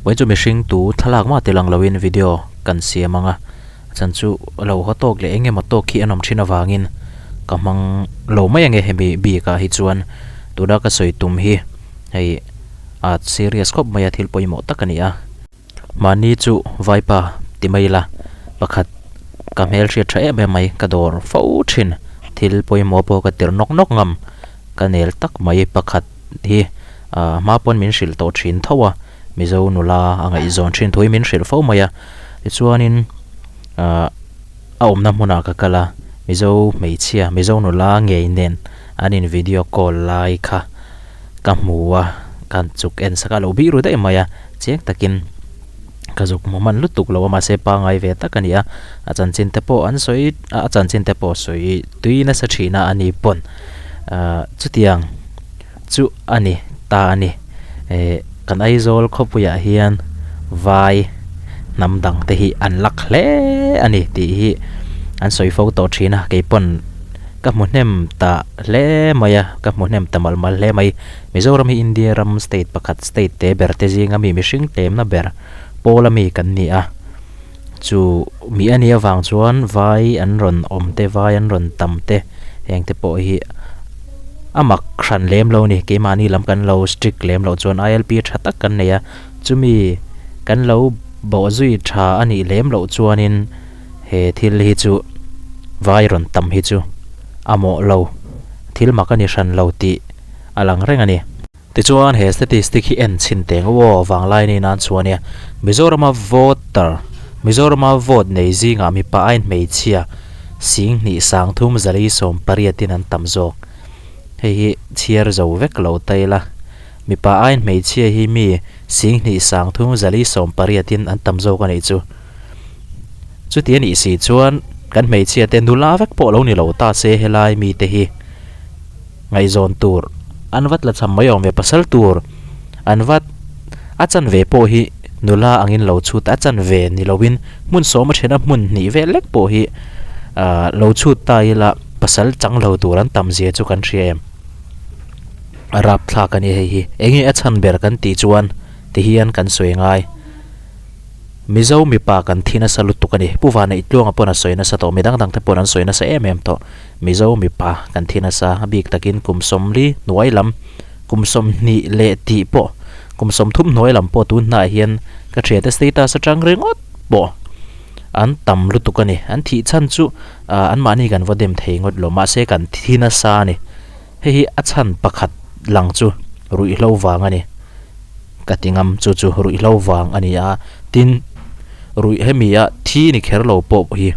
Vawiin chu mihring tu thlalak mah tel ang loin video kan siam ang a, a chhan chu lo haw tawk leh eng emaw tawk hi an awm thin avangin ka hmang lo mai ange hemi bik ah hi chuan tuna ka sawi tum hi hei a serious khawp mai a thil pawimawh tak a ni a. Mahni chu vaipa ti mai ila, pakhat ka hmelhriat tha em em mai, ka dawr fo thin, thil pawimawh pawh ka tirh nawk nawk ngam, ka nel tak mai pakhat hi ah hma pawn min hrilh tawh thin tho a, Mizo nula a ngaihzawn thin thu hi min hrilh fo mai a, tichuanin ah a awmna hmunah ka kal a, Mizo hmeichhia, Mizo nula ngei nen an in video call lai kha. Ka hmu a, ka chuk en sak a, lo bih ru daih mai a, chiang takin ka zuk hmu hman lutuk lo a, mahse pangngai ve tak a ni a, a chanchin te pawh an sawi a chanchin te pawh sawi tui nasa thin a ani pawn ahh chutiang chu a ni ta a ni eh kan Aizawl khawpuiah hian vai hnam dang te hi an lak hle a ni tih hi an sawi fo tawh thin a, keipawn. Ka hmu hnem ta hle mai a, ka hmu hnem ta mal mal hle mai. Mizoram hi India ram state pakhat state te ber te zinga mi mihring tlemna ber pawl ami kan ni a. Chu mi a nih avang chuan vai an rawn awm te, vai an rawn tam te heng te pawh hi a mak hran lem lo a ni. Keimahni lam kan lo strict lem loh chuan ILP tha tak kan nei a, chumi kan lo bawhzui tha a nih lem loh chuanin, He thil hi chu vai rawn tam hi chu a mawh lo, thil mak a ni hran lo tih a lang reng a ni. Tichuan he statistic hi en chhin teng u aw vanglai ni nan chuan nia Mizorama voter Mizorama vote nei zingah mipa aiin hmeichhia sing hnih sang thum zali sawm pariatin an tam zawk. Hei hi chhiar zo vek lo ta ila mipa aiin hmeichhia hi mi sing hnih sang thum zali sawm pariatin an tam zawk a nih chu. Chuti a nih si chuan kan hmeichhia te nula vek pawh lo ni lo ta se helai mite hi ngaihzawn tur an vat la cham mai awm ve pasal tur an vat a chanve pawh hi nula angin lo chhut a chanve ni loin hmun sawm a thena hmun hnih vel lek pawh hi ah lo chhut ta ila pasal chang lo tur an tam zia chu kan hria em a rapthlak a ni hei hi enge a chhan ber kan tih chuan tihian kan sawi ngai. Mizo mipa kan thi nasa lutuk a ni. Pu Vaneihtluanga pawn a sawi nasa tawh, mi dang dang te pawn an sawi nasa em em tawh. Mizo mipa kan thi nasa, a bik takin kum sawmli hnuai lam, kum sawmhnih leh tih pawh, kum sawmthum hnuai lam pawh tun hnaiah hian ka thiante status atang ringawt pawh an tam lutuk a ni. An thih chhan chu anmahni kan va dem thei ngawt lo, mahse kan thi nasa a ni. Hei hi a chhan pakhat lang chu ruihhlo vang a ni. Ka ti ngam chu chu ruihhlo vang a ni a, tin ruih hemi a thi ni kher lo pawh hi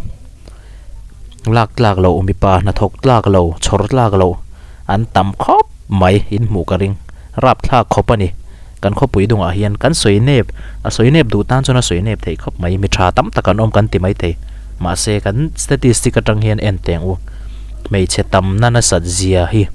lak tlak loh mipa hnathawk tlak lo chhawr tlak lo an tam khawp mai in hmuh ka ring rap thlak khawp a ni kan khawpui dungah hian kan sawi nep a sawi nep duh tan chuan a sawi nep theih khawp mai mi tha tam tak an awm kan ti mai thei mahse kan statistic atang hian en teng u hmeichhe tamna nasat zia hi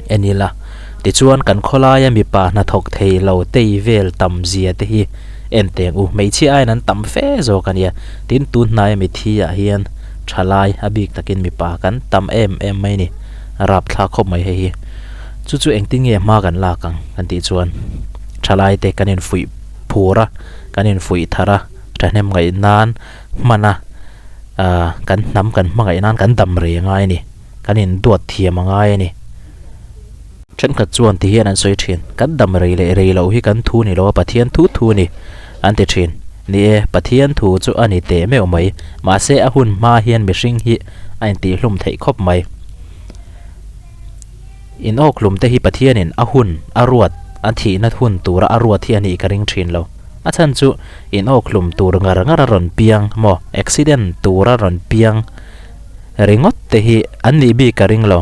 en ila. Tichuan kan khawlaia mipa hnathawk thei lo tei vel tam zia te hi en teng u. Hmeichhia aiin an tam fe zawk a nia. Tin tun hnaia mithi ah hian thalai a bik takin mipa kan tam em em mai ni. Rapthlak khawp mai hei hi. Chu chu engtin nge hma kan lak ang kan tih chuan thalai te kan infuih phur a, kan infuih thar a, thahnem ngaih nan hman a, ah kan hnam kan hmangaih nan kan dam rei a ngai a ni. Kan induat thiam a ngai a ni. Thenkhat chuan ti hian an sawi thin, Kan dam rei leh rei loh hi kan thu ni lo a, Pathian thu thu a ni, an ti thin. Ni e, Pathian thu chu a ni teh meuh mai, mahse a hun hma hian mihring hi a intihhlum theih khawp mai. Inawkhlum te hi Pathianin a hun a ruat, a thihna hun tura a ruat hi a nih ka ring thin lo. A chhan chu inawkhlum tur ngar ngar a rawn piang maw, accident tura rawn piang ringawt te hi an nih bik ka ring lo.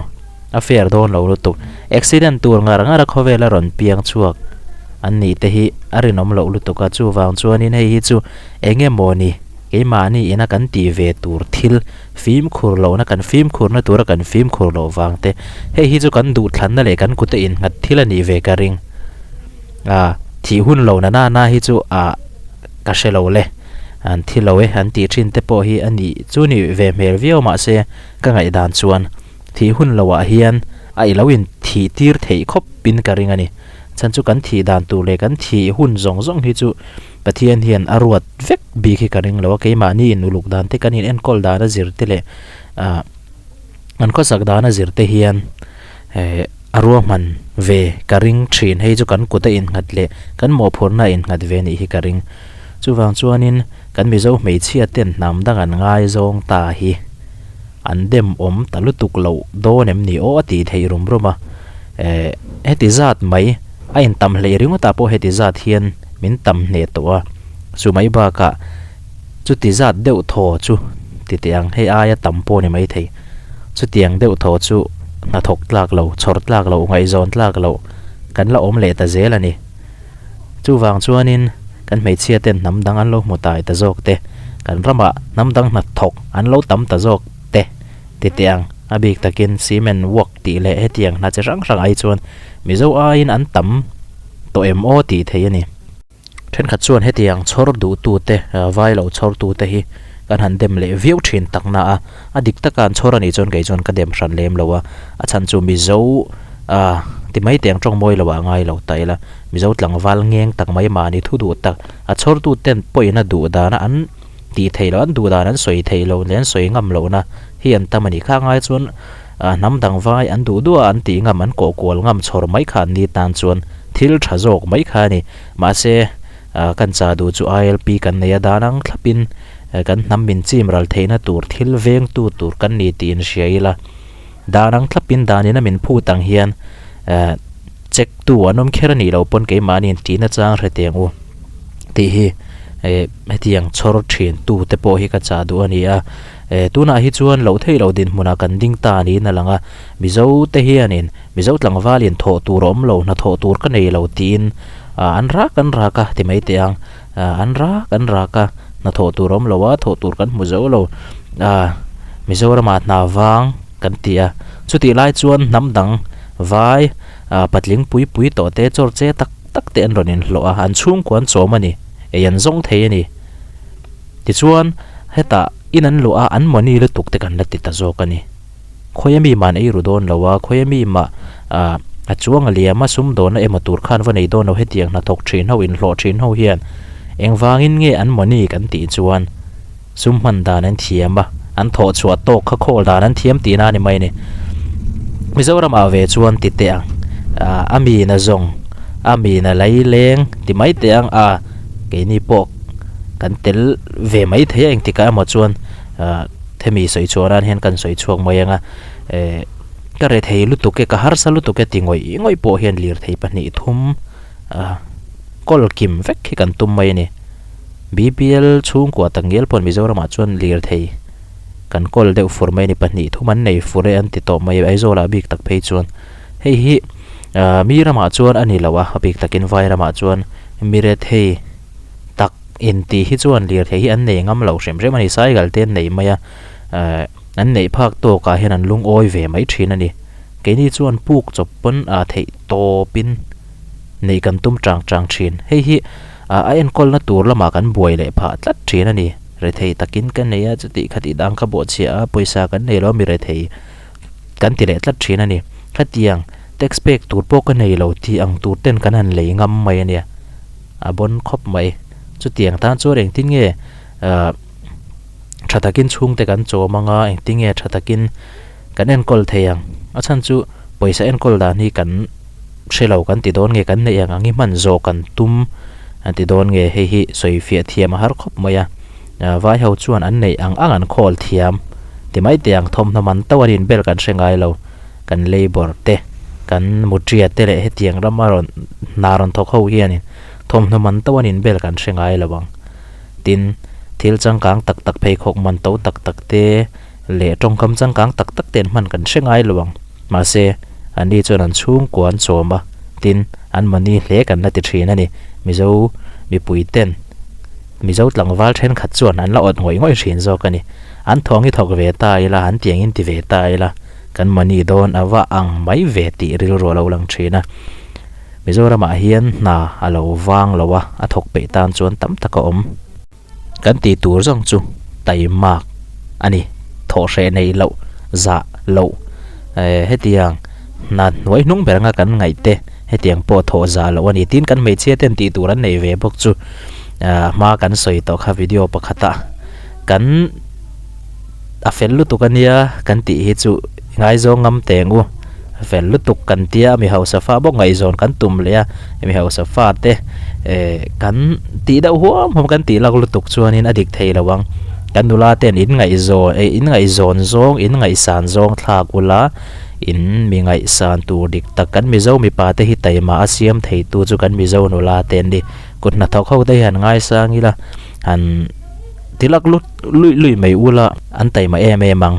A fair dawn lo lutuk. Accident tur ngar ngar a khawvel a rawn piang chhuak an nih te hi a rinawm loh lutuk a, chuvang chuanin hei hi chu eng emaw ni keimahni ina kan tih ve tur thil fimkhur lohna kan fimkhurna tura kan fimkhur loh vang te hei hi chu kan duhthlanna leh kan kute innghat thil a nih ve ka ring. A thih hun lo na na na hi chu a ka hre lo le an thi lo e an tih thin te pawh hi a nih chu ni ve hmel viau mahse ka ngaihdan chuan. Thih hun loah hian a i lo in thih tir theih khawp in ka ring a ni. Chhan chu kan thih dan tur leh kan thih hun zawng zawng hi chu Pathian hian a ruat vek bik hi ka ring lo a, keimahni in uluk dan te kan in enkawl dan a zir te leh ah an khawsak dan a zir te hian eh a ruahman ve ka ring thin. Hei chu kan kut a innghat leh kan mawhphurhna a innghat ve nih hi ka ring. Chuvang chuanin kan Mizo hmeichhia ten hnam dang an ngaizawng ta hi an dem awm ta lutuk loh dawn em ni aw a tih theih rum rum a. Eh heti zat mai a intam hleih ringawtah pawh heti zat hian min tam hneh tawh a. Chu mai bakah chuti zat deuh thaw chu ti teh ang hei aia tam pawh ni maithei. Chutiang deuh thaw chu hnathawk tlak lo, chhawr tlak lo, ngaihzawn tlak lo kan la awm leh ta zel a ni. Chuvang chuanin kan hmeichhia ten hnam dang an lo hmu tai ta zawk te, kan ramah hnam dang hnathawk an lo tam ta zawk te ti teh ang. A bik takin cement work tih leh hetiang hna chi hrang hrang ai chuan Mizo aiin an tam tawh em aw tih theih a ni. Thenkhat chuan hetiang chhawr duhtute, vai lo chhawrtute hi kan han dem leh viau thin tak na a, a dik taka an chhawr a nih chuan kei chuan ka dem hran lem lo a, a chhan chu Mizo ah ti mai teng tawng mawi lo ah ngai lo ta ila, Mizo tlangval ngeng tak mai mahni thu duh tak, a chhawrtuten pawhin a duh dana an tih theih loh, an duh dan an sawi theih loh leh an sawi ngam lohna hi an tam a ni. Kha ngai chuan hnam dang vai an duh duh a, an tih ngam, an kawh kual ngam chhawr mai kha an ni tan chuan thil tha zawk mai kha a ni. Mahse, kan cha duh chu ILP kan nei a, dan ang thlapin kan hnam min chim ral theihna tur thil vengtu tur kan ni tih inhria ila, dan ang thlapin danin a min phut ang hian check tu an awm kher a nih loh pawn keimahni intihna chang hre teng u tih hi hetiang chhawr thin tu te pawh hi ka chah duh a ni a. Tunah hi chuan loh theih loh dinhmunah kan ding ta niin a lang a, Mizo te hianin Mizo tlangvalin thawh tur a awm lo, hnathawh tur ka nei lo tiin an rak an rak a ti mai teh ang. An rak an rak a, hnathawh tur a awm lo a, thawh tur kan hmu zo lo. Mizoramah hna vang kan ti a, chutih lai chuan hnam dang vai patling pui pui tawh te chawr che tak tak te an rawn inhlawh a, an chhungkua an chawm a ni, ei an zawng thei a ni. Tichuan hetah in an luah a, an money lutuk te kan la ti ta zawk a ni. Khawi ami mah an ei ru dawn lo a, khawi ami mah ah a chuang a liam a, sum dawnna emaw tur khan va nei dawn lo hetiang hnathawk thin ho inhlawh thin ho hian engvangin nge an money kan tih chuan sum hman dan an thiam a, an thawh chhuah tawk kha khawl dan an thiam tihna a ni mai a ni. Mizoram ah ve chuan ti teh ang ah a mi na zawng a mi na laileng ti mai teh ang a keini pawh kan tel ve mai thei a engtikah emaw chuan ah Hemi sawi chhuah nan hian kan sawi chhuak mai ang a, eh ka rethei lutuk e, ka harsa lutuk e ti ngawih ngawih pawh hian lirthei pahnih thum ah kawl kim vek hi kan tum mai a ni. BPL chhungkua tak ngial pawh Mizoramah chuan lirthei kan kawl deuh fur mai a ni, pahnih thum an nei fur e an ti tawh mai a, Aizawlah bik tak phei chuan hei hi ah mi ramah chuan a ni lo a, a bik takin vai ramah chuan mi rethei tak intih hi chuan lirthei hi an nei ngam lo hrim hrim a ni, cycle te an nei mai a, ehh an neih phak tawkah hian an lungawi ve mai thin a ni. Keini chuan puk chawp pawn ah theih tawpin neih kan tum chang chang thin. Hei hi ah a enkawlna tur lamah kan buai leh phah tlat thin a ni. Rethei takin ka nei a, chutih khatih dang ka bawhchhiah a, pawisa kan nei lo a mi rethei kan ti leh tlat thin a ni. Khatiang tax pek tur pawh ka nei lo tih ang tur ten kan han lei ngam mai a nia. A bon khawp mai. Chutiang tan chuan engtin nge ahh tha takin chhungte kan chawm anga engtin nge tha takin kan enkawl thei ang. A chhan chu pawisa enkawl dan hi kan hre lo kan ti dawn nge kan neih ang ang hi hman zawh kan tum an ti dawn nge hei hi sawi fiah thiam a har khawp mai a. Ahh vai ho chuan an neih ang ang an khawl thiam ti mai teh ang thawmhnaw man to an inbel kan hre ngai lo. Kan labour te, kan mutria te leh hetiang rama rawn hna rawn thawk ho hianin thawmhnaw man to an inbel kan hre ngai lo ang. Tin, thil changkang tak tak pheikhawk man to tak tak te leh tawngkam changkang tak tak te an hman kan hre ngai lo ang. Mahse, anni chuan an chhungkua an chawm a, tin, an mahni hle kan la ti thin a ni. Mizo mipui ten Mizo tlangval thenkhat chuan an la awt ngawih ngawih thin zawk a ni. An thawng hi thawk ve ta ila, an tiangin ti ve ta ila. Kan money dawn a va ang mai ve tih rilru a lo lang thin a. Mizoramah hian hna a lo vang lo a, a thawk peih tan chuan tam tak a awm. Kan tih tur zawng chu taimak a ni, thawh hreh neih loh, zah loh, eh hetiang hna hnuai hnung ber anga kan ngaih te. Hetiang pawh thawh zah loh a ni. Tin, kan hmeichhia ten tih tur an neih ve bawk chu hma kan sawi tawh kha video pakhatah kan a fel lutuk a nia kan tih hi chu ngaizawng ngam teng u. Fel lutuk kan tia mi hausa fa bawk ngaihzawn kan tum leh a, mi hausa fa te eh kan tih deuh huam huam kan tih lak lutuk chuanin a dik thei lo ang. Kan nula ten in ngaihzawn eh in ngaihzawn zawng in ngaihsan zawng thlak ula in mi ngaihsan tur dik tak kan Mizo mipa te hi taima a siam thei tu chu kan Mizo nula te an ni. Kut hnathawk ho te hi han ngaisang ila han ti lak lut luih luih mai ula an taima em em ang.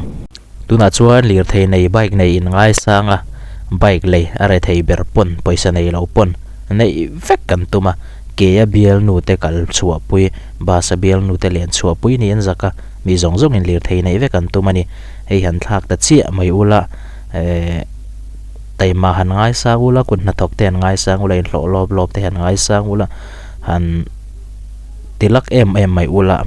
Tunah chuan lirthei nei bike nei in ngaisang a, bike lei a re thei ber pawn pawisa nei lo pawn neih vek kan tum a, ke a bialnu te kal chhuahpui, bus a bialnu te len chhuahpui niin zak a, mi zawng zawng in lirthei neih vek an tum a ni. Hei han thlak ta chiah mai ula eh taima han ngaisang ula, kut hnathawk te han ngaisang ula, inhlawh lawp lawp te han ngaisang ula, han ti lak em em mai ula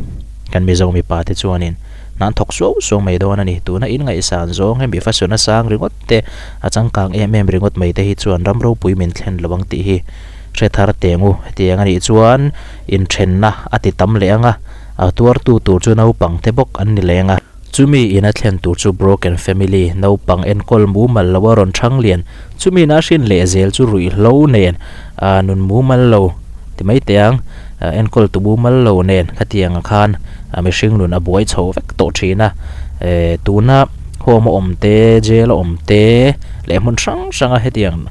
kan Mizo mipa te chuanin. Hna an thawk suau suau mai dawn a ni. Tuna in ngaihsan zawng hemi fashion a sang ringawt te, a changkang em em ringawt mai te hi chuan ram ropui min thlen lo ang tih hi hre thar teng u. Hetiang a nih chuan inthenna a ti tam leh ang a, a tuartu tur chu naupang te bawk an ni leh ang a. Chumi in a thlen tur chu broken family, naupang enkawl mumal lo a rawn thang lian, chumi in a hrin leh zel chu ruihhlo nen a nun mumal lo ti mai teh ang. Enkawl tu mumal lo nen khatiang ah khan mihring nun a buai chho vek tawh thin a, tuna home a awm te, jail a awm te leh hmun hrang hrang a hetiang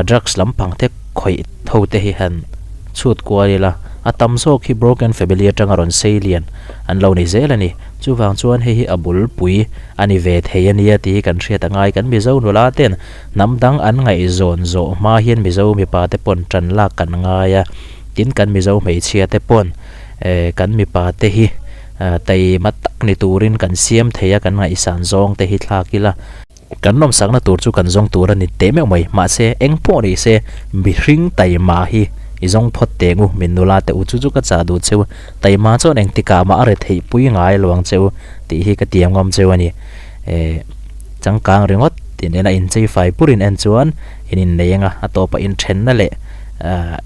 drugs lampang te khawih ho te hi han chhut kual ila, a tam zawk hi broken family atanga rawn sei lian an lo ni zel a ni. Chuvang chuan hei hi a bulpui a ni ve thei a nia tih hi kan hriat a ngai. Kan Mizo nula ten hnam dang an ngaihzawn zawh hma hian Mizo mipa te pawn tan lak kan ngai a. Tin kan Mizo hmeichhia te pawn eh kan mipa te hi taima tak ni turin kan siam thei a, kan ngaihsan zawng te hi thlak ila. Kan nawmsakna tur chu kan zawng tur a ni teh meuh mai. Mahse eng pawh ni se mihring taima hi i zawng phawt teng u, min nula te u chu chu ka chah duh cheu. Taima chuan engtikah mah a re theih pui ngai lo ang cheu tih hi ka tiam ngam cheu a ni. Eh changkang ringawt in en a inchei fai pur in en chuan in innei ang a, a tawpah inthenna leh ah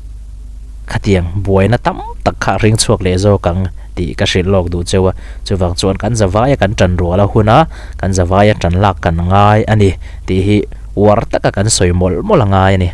khatiang buaina tam tak kha a ring chhuak leh zawk ang tih ka hrilh lawk duh cheu a, chuvang chuan kan zavaia kan tan rual a hun a, kan zavaia tan lak kan ngai a ni tih hi uar taka kan sawi mawlh mawlh a ngai a ni.